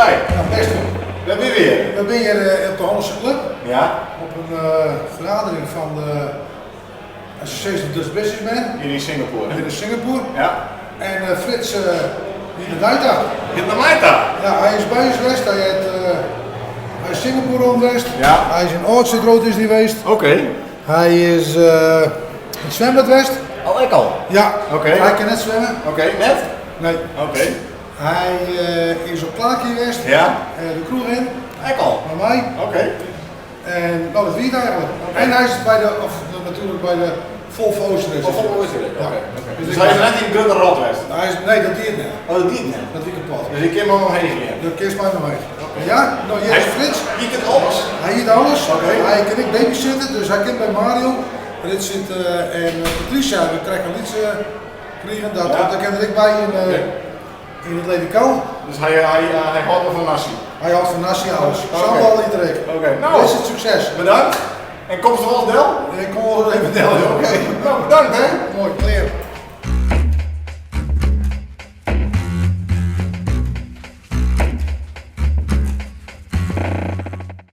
Goederdei. Ja, bêst. Wêr binne we hjir? We binne hjir op de Hollânske Club. Ja. Op in fergadering fan de Association of Dutch Businessmen. Hjir yn Singapore. Hjir yn Singapore. Ja. En Frits giet nei my ta. Giet nei my ta? Ja, hy is by ús west. Hy hat hy is Singapore rûn west. Ja. Hy is yn Orchard Road is hy west. Oké. Hy is yn it swimbad west. Oh, ek al? Ja. Oké. Hy kin net swimme. Oké, net? Nee. Oké. Hy is op Clarke Quay west. Ja. De kroech yn. Ek al? Mei my. Oké. En no, dat wie it eigentlik. En hy is by de, of natuerlik by de Volvo Ocean Race. Oh, Volvo Ocean Race, Ja. oké. oké. Dus Dus ik- hy is net yn grutte rot west? Hy is, nee, dat die it net. Oh, dat die it net? Dat wie kapot. Dus ik kin mar omheech gean? Do kinst mei omheech. Ja, no hjir is Frits. Hy kin alles? Hy yt alles. Oké. Hy kin ek babysitte, dus hy kin by Mario. Rits sit en Patricia, we krekt in lytse krigen, dat, Ja. dêr kin er ek by yn, Oké. yn it ledikant. Dus hy, hy, hy hâldt wol fan nasi? Hy hâldt fan nasi alles. Oké. Sambal yt er ek. Oké, no. Dit is it sukses. Bedankt. En komst wolris del? Ik kom wolris even del, ja. Oké, no bedankt hè. Moai, klear.